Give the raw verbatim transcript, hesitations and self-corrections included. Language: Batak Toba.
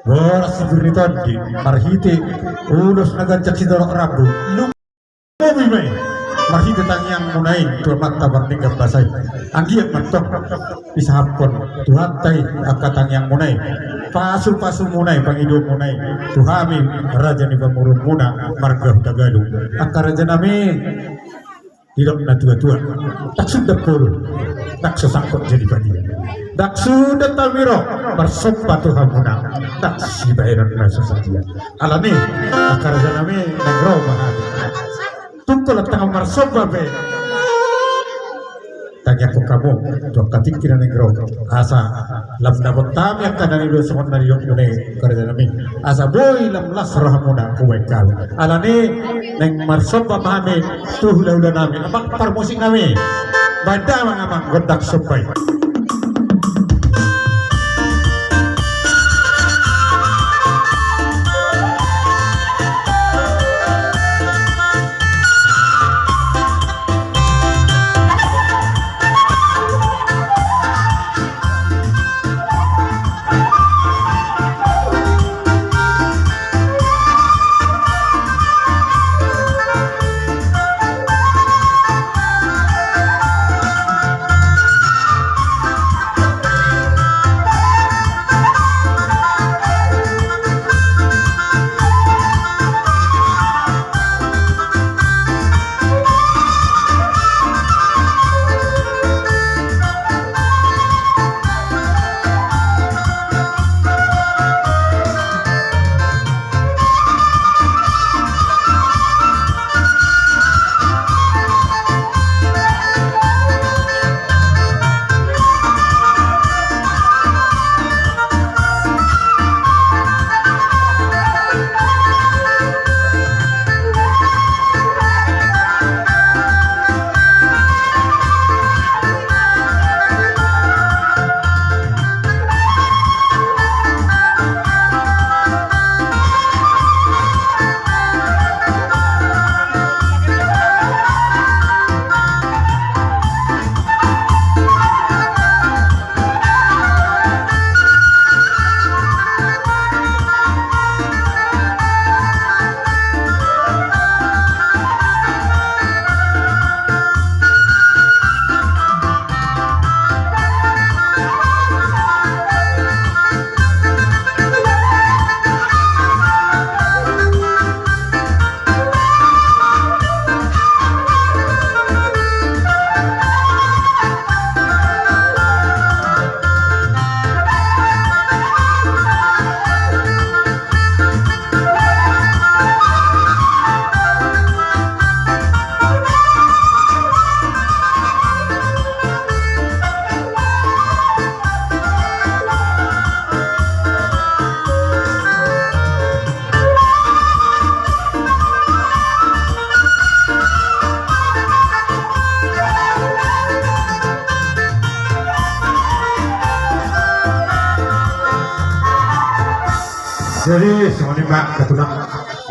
Boras sipir ni tondi, marhite ulos na ganjang sitorop rambu. Lumobi ma i marhite tangiangmuna i tu Amanta Pardenggan Basa i. Anggiat ma antong disahaphon Tuhanta i angka tangiangmuna i, pasupasumuna i, pangidoanmuna i tu hami raja ni pamoruonmuna marga Hutagalung. Angka rajanami, didok natuatua, ndang sundat poru, ndang so sangkot jadi padia. Ndang sundat hami ro marsomba tu hamuna, ndang sibahenon na so sadia. Alani, angka rajanami, naeng ro ma hami. Tung holan tangan marsomba pe, tangiangkon hamu tu angka tingki na naeng ro, asa lam dapot hami angka na niula songon na nidokmuna i, angka rajanami, asa boi lam las rohamuna hubaen hami. Alani, naeng marsomba ma hami tu hulahulanami, amang parmusiknami. Baen damang, amang, gondang somba i. Jadi, songon i ma, angka tulang.